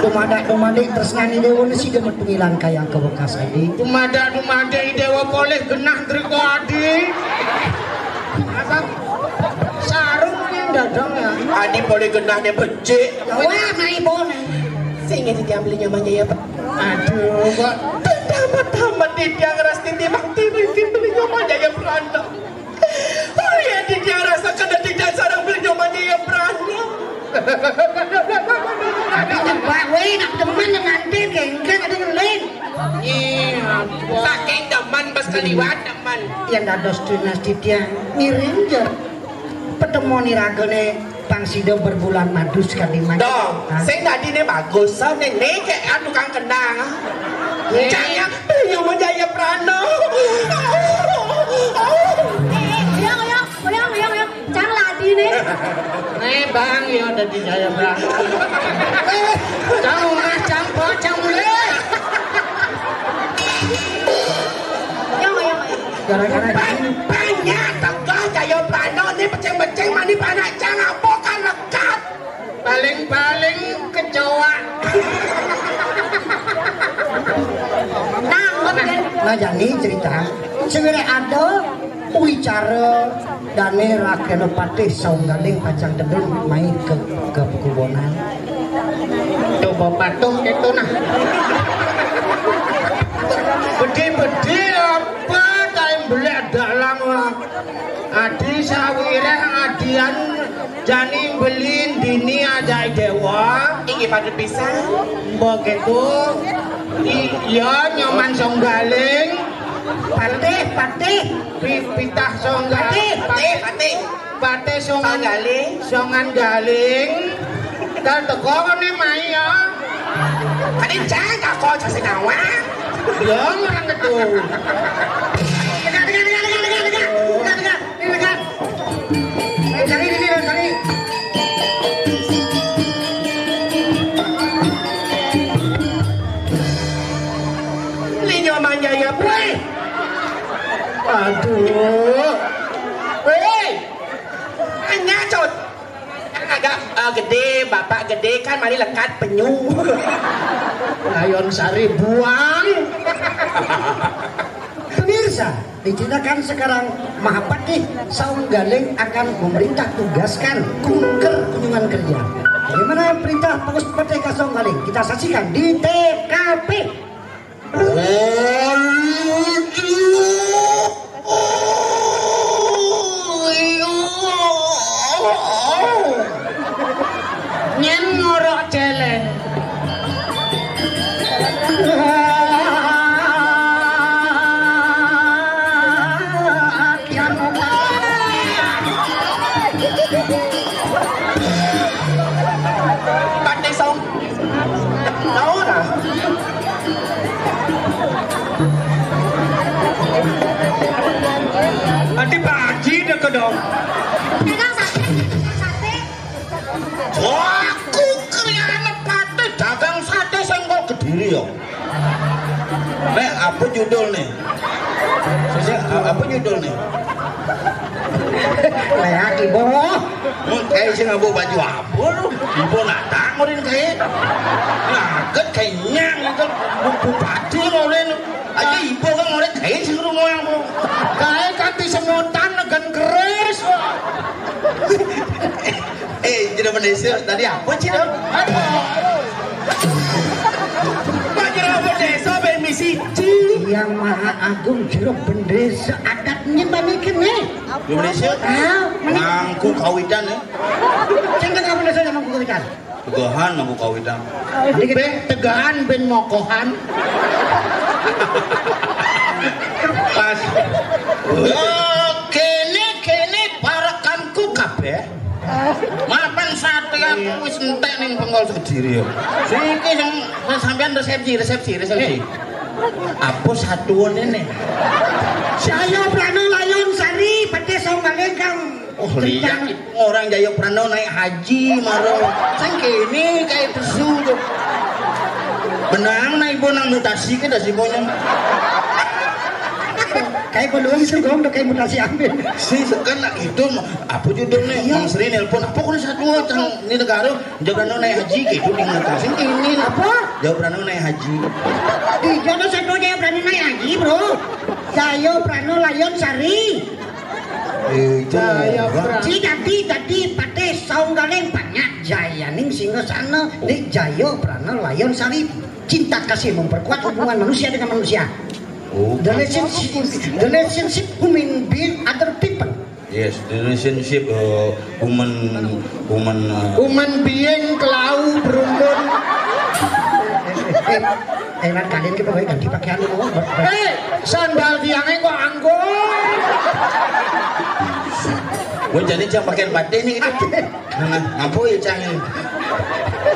Tumadak tumadik tresnani dewa ni sida metu ngilang kayang ke bekas adi. Tumadak tumadik dewa polih genah drika adi. Apa? Sarung yang dadang ya. Adi polih genah ni becik. Ya wah, naik bona. Sing ini tiang beli nyaman ya, Pak. Aduh, kok. Tamat-tamat di tiang ras titi bakti beli nyaman ya, Pak. Oh ya, di tiang rasa kada tidak sarang beli nyaman ya, Pak. Tapi nyebak, weh, nak teman yang ngantin, genggan ada ngelin. Iya, saking demen pas keliwat demen. Yang dados tunas titiang ngiring je. Petemoni ragane pang sida berbulan madu sekali madu. Dong, hah? Sing dadine bagus, so nene kek anu kang kenang. Eh. Cang ya, beliau menjaya prana. Uyang, uyang, uyang, uyang, uyang. Cang ladi nih. Nih, Bang, ya udah dijaya, Bang. Cang ungah, cang po, cang mulih. Uyang, uyang, uyang. Gara-gara ini. Banyak tegah jaya prana ni pecing-pecing mani panak cang apa kan lekat. Paling-paling kecoa. Nah, jani cerita. Sing ada wicara dane Rakena Patih Saunggaling pacang tedun main ke, ke pekubonan. Coba patuh gitu nah. Bedi-bedi apa kain belek dalang wah. Adi sawireh adian jani belin dini ajak dewa. Inggih patut pisan. Mbok gitu. Iya nyoman songgaling. Patih, patih. Pi-, pitah songgaling. Patih, patih, patih. Patih songan galing. Songan galing. Kal teko kene mai ya. Tadi jangan kau cak sing awak. Ya orang itu. Dengar, dengar, dengar, dengar, dengar, dengar. Dengar, dengar. Ini dengar. Eh, cari ini, cari. Aduh. Hei. Hanya cot. Agak, eh, gede, bapak gede kan mari lekat penyu. Layon Sari buang. Pemirsa, diceritakan sekarang Mahapatih Saung Galing akan memerintah tugaskan kunker kunjungan kerja. Bagaimana perintah Pak Patih Saung Galing? Kita saksikan di T K P. Nyen ngorok celeng. Patih Saung. Tahu dah. Nanti Pak Haji deh kedong. Dagang sate, dagang sate. Wah, aku kriana Patih dagang sate sing kok Kediri ya. Nek, apa judul nih? Sisi, a-, apa judul nih? Leak ibu. Hmm, kayak sing nganggo baju apa lu? Ibu nak tangurin kayak. Ngaget kayak nyang itu. Bupati ngorin. Aja ibu kan ngorin kayak sing rumah yang mau. Kayak kan disemutan negen keris. Eh, Jero Bendesa, tadi apa, Cik? Pak Jero Bendesa, ben misi, Cik. Yang Maha Agung Jero Bendesa adat nyembah mikir nih. Jero Bendesa? Ah, mending Mangku kawitan ya. Sing tengah Bendesa sama Mangku kawitan. Tegahan aku kawitan. Ini kita Be, tegahan ben mokohan. Pas. Oh, kene, kene parekanku kabeh. Mapan sate aku wis entek ning Pengkol Segediri ya. Siki sing sampean resepsi, resepsi, resepsi. Apa satuan ini? Saya Prano Layon Sari, Patih Saung Galing, Kang. Oh, lihat orang Jaya Prano naik haji maro. Sing kene kayak pesu tuh. Benang naik bonang mutasi ke dasi bonang. Kayak belum itu gong udah kayak mutasi ambil. Si sekan nak itu apa judulnya? Iya. Mang Sri nelpon apa kok satu orang di negara Jaya Prano naik haji gitu di mutasi. Sing kene apa? Jaya Prano naik haji. Iya, ada satu Jaya Prano naik haji, Bro. Jaya Prano Layon Sari. Eh, itu Jaya Prano. Si dadi, dadi Patih Saung Galing banyak Jayaning Singasana, nek Jaya Prana Layon Sari. Cinta kasih memperkuat hubungan manusia dengan manusia. Oh. The relationship, the relationship human being other people. Yes, the relationship, uh, human, human, uh, Human being kelau berumbun. Eh, eh, eh, eh, kalian kita boleh ganti pakaian dulu. Eh, sandal tiangnya kok anggo. Gue jadi cang pakaian batin nih gitu. Nah, nah, ngampun ya cang ini.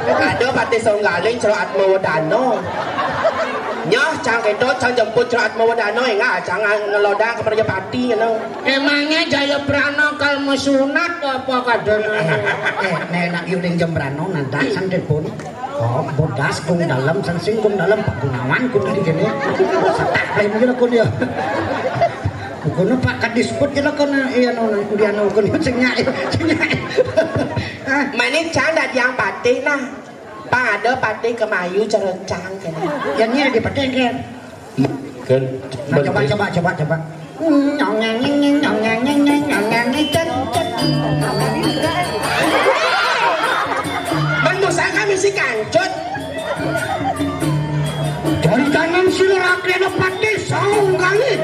Ada Patih Saung Galing, Cero Atma Wedana. Nyoh, cang kedo, cang jemput Cero Atma Wedana, enggak, cang ngelodang ke Merjapati, you know. Emangnya Jaya Prana kal mesunat apa kadang? Eh, eh, nek nak yuling jembrano nanti santri pun. Oh, bodas kung dalam, sensing kung dalam, Pak Gunawan kung di kene. Setak lain gitu kung dia. Kuno Pak Kadis pun gitu kung, iya, no, no, dia no kung sing nyai, sing nyai. Ah, mane cang dadi yang patih nah. Pang ada patih kemayu cerencang kene. Yang ini di patih kan. Kan nah, coba, coba, coba, coba. Nyong nyong nyong nyong nyong nyong nyong nyong nyong nyong nyong nyong. Men musang kami si kancut. Dari kanan sila rakyat patih saung kali.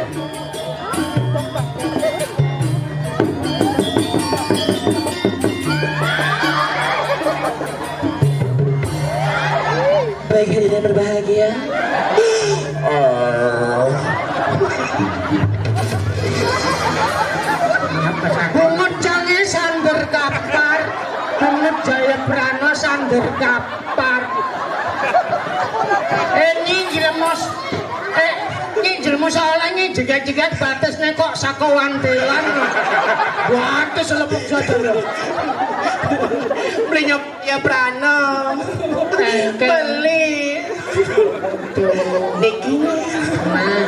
Baik, hadirin berbahagia. Oh. Bungut jange sandur kapar. Bungut Jaya Prana sandur kapar. Eh, nyinggir mos. Eh, nyinggir mos oleh nyinggir jegat-jegat batas nek kok saka wantelan. Batas lepuk saja. Beli nyop ya Prana. Beli. Niki. Nah,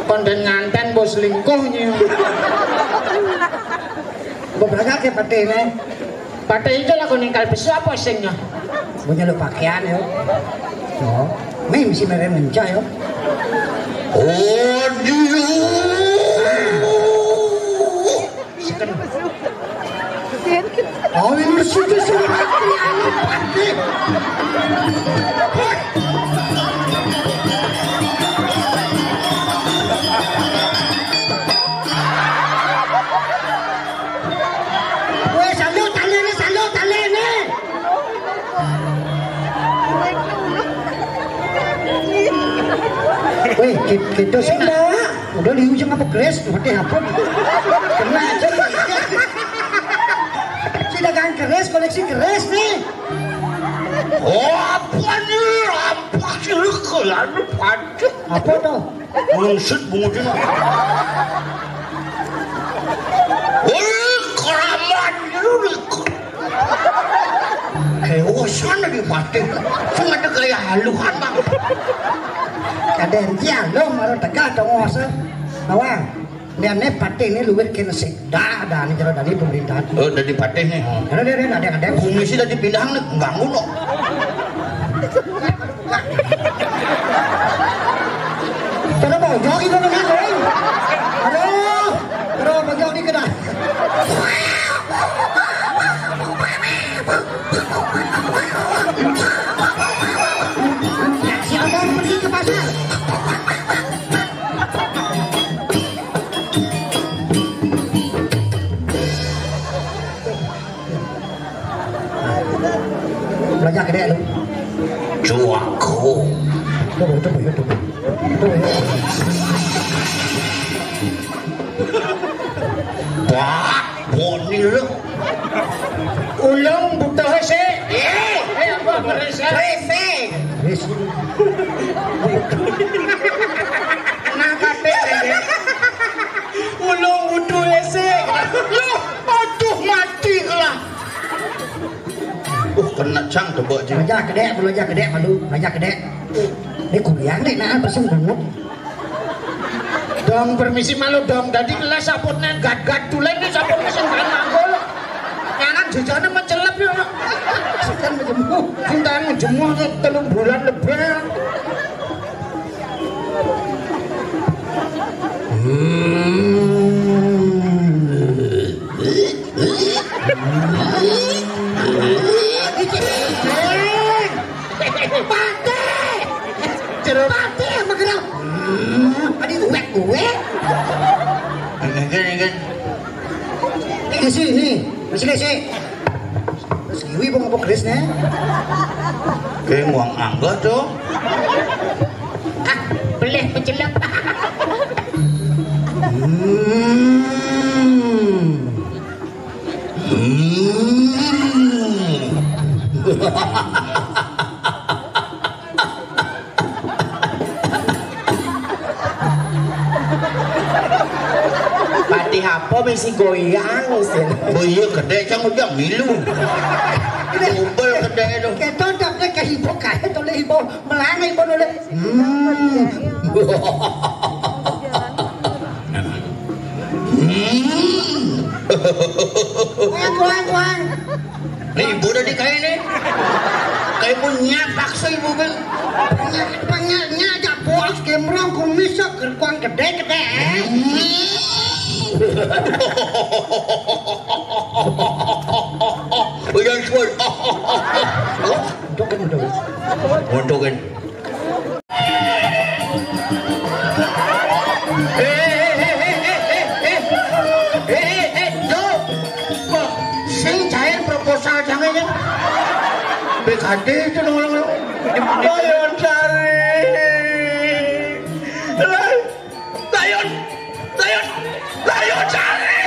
konden nganten bos selingkuhnya. Mbok berangkat ke patene. Pate itu lagu ninggal besok apa singnya? Punya lo pakaian yo. Oh, mesti merem mencah yo. Oh, Seken. Oh, ini sudah sudah mati anu pati. Weh, salut talene, salut talene. Weh, ki- kita sih ndak. Udah di ujung apa keris, mati apa? Kena aja. Sudah kan keris, koleksi keris nih. Oh, apa nih? Apa sih lu kelanu pati? Apa tuh? Lungsut bungutin. Wih, keramat ini. Hewosan lagi pati. Sing ada gaya haluan, Bang. Kadang dia lo malah tegak dong, wasa. Bawang. Liane pati ini luwih kene sik. Dah, dah, ini jero dari pemerintahan. Oh, dari patih nih. Karena dia, dia ada, ada. Komisi tadi pindahan nih, ganggu no. Coba bojok itu dengan lain. Aduh, aduh, bojok ini kena. Si Abang pergi ke pasar. Belajar gede lu. Cuaku. Tuh, tuh, tuh, tuh. Tuh, ya. Pak, boni lu. Ulung butuh sih. Eh, eh, apa beres? Rese. Rese. Nah, kate, ya. Ulung butuh sih. Loh, aduh, mati lah. Uh, kena cang coba aja. Belajar gede, belajar gede, malu, belajar gede. Ini kuliah nih, nah, pesen bungut. Dong, permisi malu dong. Tadi kelas saputnya gat-gat tulen nih, saputnya sing kan manggul. Kanan jejane mencelep ya. Sing kan menjemur. Sing kan menjemur telung bulan lebih. Hmm. Pate! Jeruk. Pate, magelang. Hmm, tadi uwek, uwek. Enggak, enggak. Ini sih, ini. Masih, masih. Terus kiwi, bang, apa keris, nih? Kayak muang angga, tuh. Ah, pelih pecelep. Hmm. Hmm. Patih apa mesti goyang, sih? Oh iya, gede cang udah milu. Ubel gede itu. Kita udah ke ibu, kayak tuh ibu, melana ibu dulu. Hmm. Hmm. Kuang, kuang, kuang. Nih, ibu udah dikain nih. Kayak pun nyapak sih, ibu, Bang. Pengnya, pengnya, aja bos, gemrong, kumis, gerkuang gede-gede, eh. Hmm. Udah, suar. Untukin, untukin. Untukin. Eh, eh, eh, eh, eh, eh, eh, eh, eh, yo. Kok sing cair proposal jangan ya? B K D itu dong, dong, dong. Ayo cari. Lah, Layon, layon, layon cari.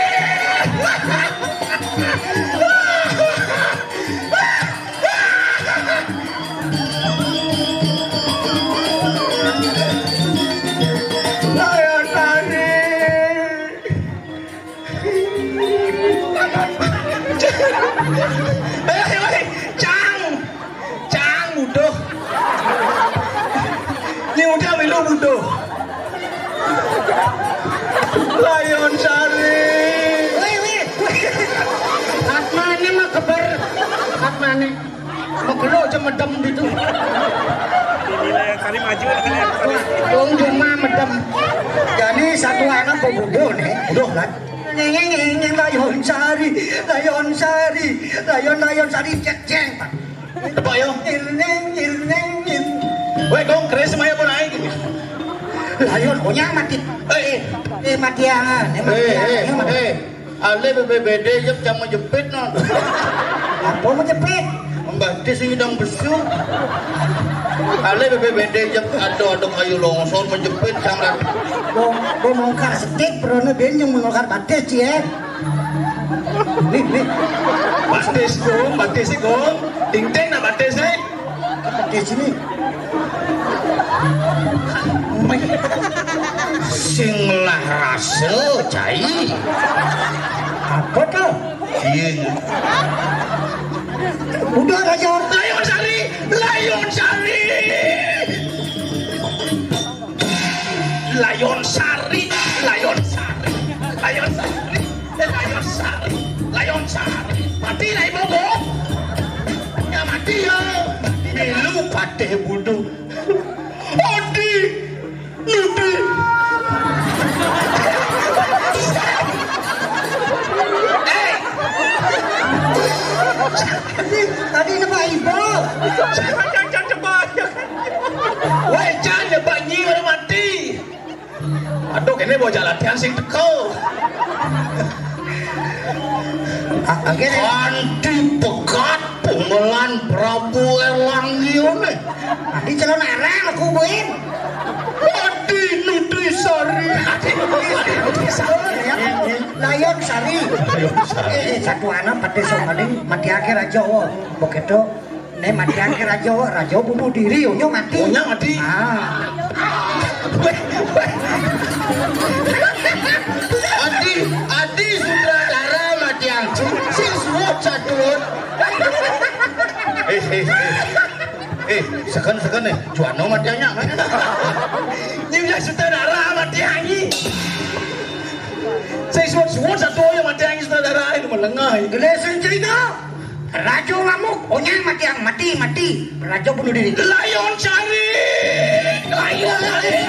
Layon cari. Eh, eh, eh, Cang. Cang, butuh. Ini udah milu butuh. Layon Sari. Wih, wih, wih. Atmane mah keber. Atmane. Megelo aja medem gitu. Ini Layon Sari maju, Layon Sari. Wong cuma medem. Jadi satu anak kok bubuh nih. Udah lah. Neng, neng, neng, neng, Layon Sari, Layon Sari, Layon, Layon Sari, cek, cek. Tepuk yo. Neng, neng, neng, neng. Weh, Gong, keris maya pun aing. Layon, onyang mati. Eh, eh, mati angan, eh, mati angan, eh, eh, mati. Eh. Ale B P B D jep sama jepit non. Apa mau jepit? Membatis ini dong besu. Ale B P B D jep ada ada kayu longsor menjepit sangat. Gua, gua mongkar setik, perona ben yang mongkar batis ya. Nih, nih. Batis gong, batis gong. Ting ting nak batis nih. Di sini. Sing lah rasa, cai. Apa tuh? Iya. Udah, Raja. Layon Sari, Layon Sari. Layon Sari, Layon Sari, Layon Sari, eh, Layon Sari, Layon Sari. Mati lah ibu, Bu. Ya mati ya. Milu patih budu. Odi, nudi. Eh. Tadi, tadi ini Pak Ibu. Woi, jangan ya, Pak Nyi, udah mati. Aduh, ini bocah latihan sing teko. Ah, oke deh. Anti pekat pemelan Prabu Elang Yone. Di celana arang aku buin. Adi Nutrisari. Adi Nutrisari. Layon Sari. Layon Sari. Eh, eh, satu anak pada somaling mati akhir aja, wo. Begitu. Nek mati akhir raja, raja bunuh diri, onyo mati. Onyo mati. Ah. Weh, weh. Adi, Adi sutradara mati anjing. Sing suwut satu. Eh, eh, eh. Eh, seken, seken, eh. Juano mati anjing. Ini udah sutradara mati anjing. Sing suwut-suwut satu yang mati anjing sutradara itu menengah. Gede sing cerita. Rajo ngamuk, onyang mati yang mati, mati. Rajo bunuh diri. Layon cari. Layon cari.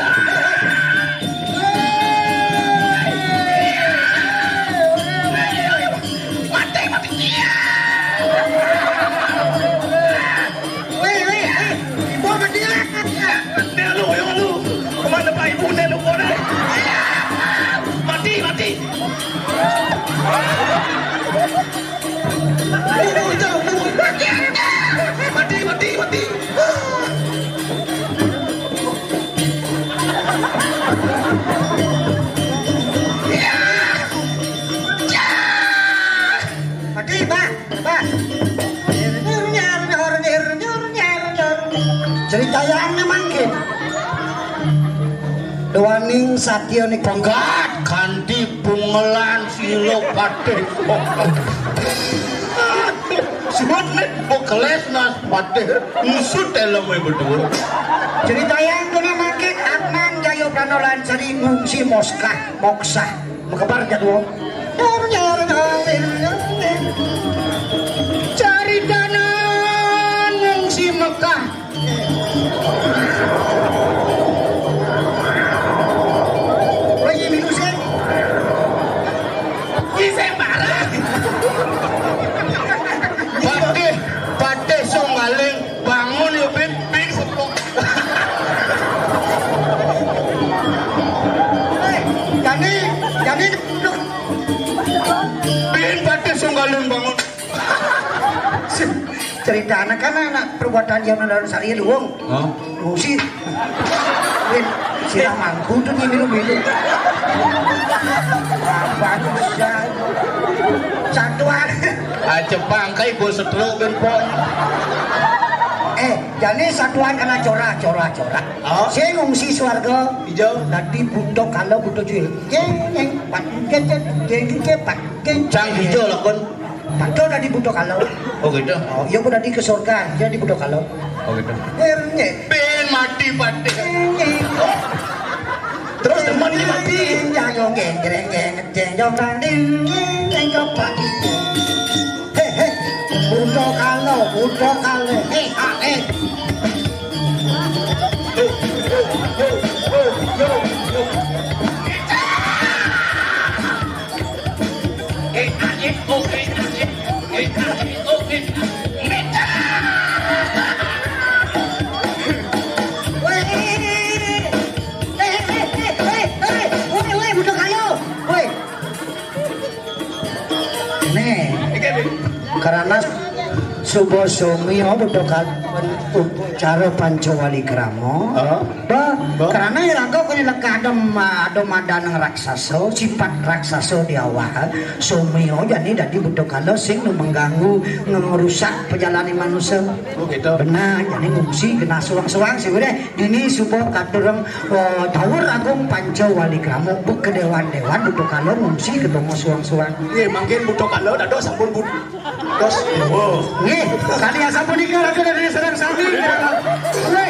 Mati, mati. Weh, weh, weh. Ibu mati lah. Dia lu, ya lu. Kemana Pak Ibu, dia lu, kemana? Mati, mati. Mati, mati, mati. Mati, Pak, Pak. Cerita yang mangkin. Dewaning Satya nih penggat kanti bungelan silo patih. Suwut nih, bokeles nas patih. Ngusut dalam berdua. Cerita yang kena mangkin Atman Jayo Pranolan sering ngungsi Moskah, Moksah. Mekebar jadwal. Cari dana ngungsi Mekah. Lagi minum sih. Wih, saya marah. Patih, patih songgaling, bangun ya, Bim, Bim, sepok. Eh, jadi, jadi, bin patih songgaling bangun. Cerita anak kan anak perbuatan zaman dalam sari luwung. Hah? Musi. Win, sila mangku tuh dia minum-minum. Bagus ya. Satuan. Ah, Jepang kayak gue setruk kan, Pon. Eh, jadi satuan kena corah, corah, corah. Oh. Saya ngungsi swarga. Hijau. Tadi buto kalau buto cuy. Jeng, jeng, pak, jeng, jeng, jeng, jeng, pak, jeng. Cang hijau lah, Kon. Padahal tadi butuh kalau. Oh gitu. Oh, iya, aku tadi ke surga, jadi butuh kalau. Oh gitu. Erne. Ben mati pate. Terus teman Ding dang dong, geng, greng, geng, geng, dong, dang, ding, geng, geng, dong, dang, ding. Hei, hei. Buta Kala, Buta Kala. Hei, ha, hei. Woi, eh, eh, eh, eh, eh, eh, woi, woi, Buta Kala. Woi. Nih, karena suba somia Buta Kala upacara Pancawali Krama. Heeh. Bah, Bah. Karena iraga kene leka ada ma-, ada madaneng raksasa, sifat raksasa di awal, somia jani dadi Buta Kala sing nu mengganggu, ngerusak pejalane manusia. Oh, gitu. Benar, jani ngungsi genah soang-soang sih udah. Dini suba katurang, eh, Tower Agung Pancawali Krama, bek ke dewan-dewan Buta Kala ngungsi ke tengah soang-soang. Nggih, mangkin Buta Kala dados sampun bu-, dos. Oh. Nggih, kadi asapunika Ratu dan Dene sareng sami. Weh,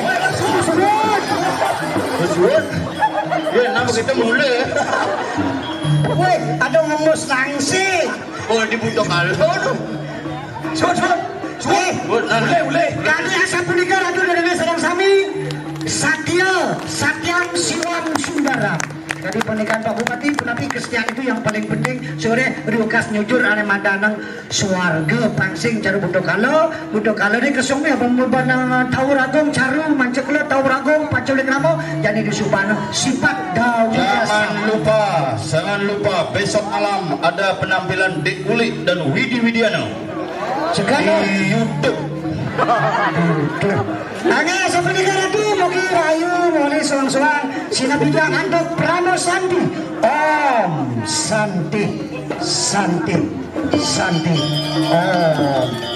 suwun. Suwun. Ya, napa kita mulai ya? Weh, ada ngemus nangsi. Oh, di Buta Kala tuh. Suwun, suwun. Suwun. Eh, Suwun, nah. Ulih, ulih. Kadi asapunika Ratu dan Dene sareng sami. Satya, Satyam Siwam Sundaram. Jadi pernikahan Pak Bupati, punapi kesetiaan itu yang paling penting. Sore riukas nyujur ane madanang swarga pangsing cara Buta Kala. Buta Kala ni kesungnya pembebanan Tower Agung, Caru, Mancekula, Tower Agung, Pancawali Krama, jadi disubana sifat Dawa. Jangan lupa, jangan lupa besok malam ada penampilan Dik Ulik dan Widi Widiana. Sekali. Di YouTube. Nangis seperti ratu, mugi rayu, muli soang-soang, sinabidang antuk Prano Santi. Om Santi, Santi, Santi. Om.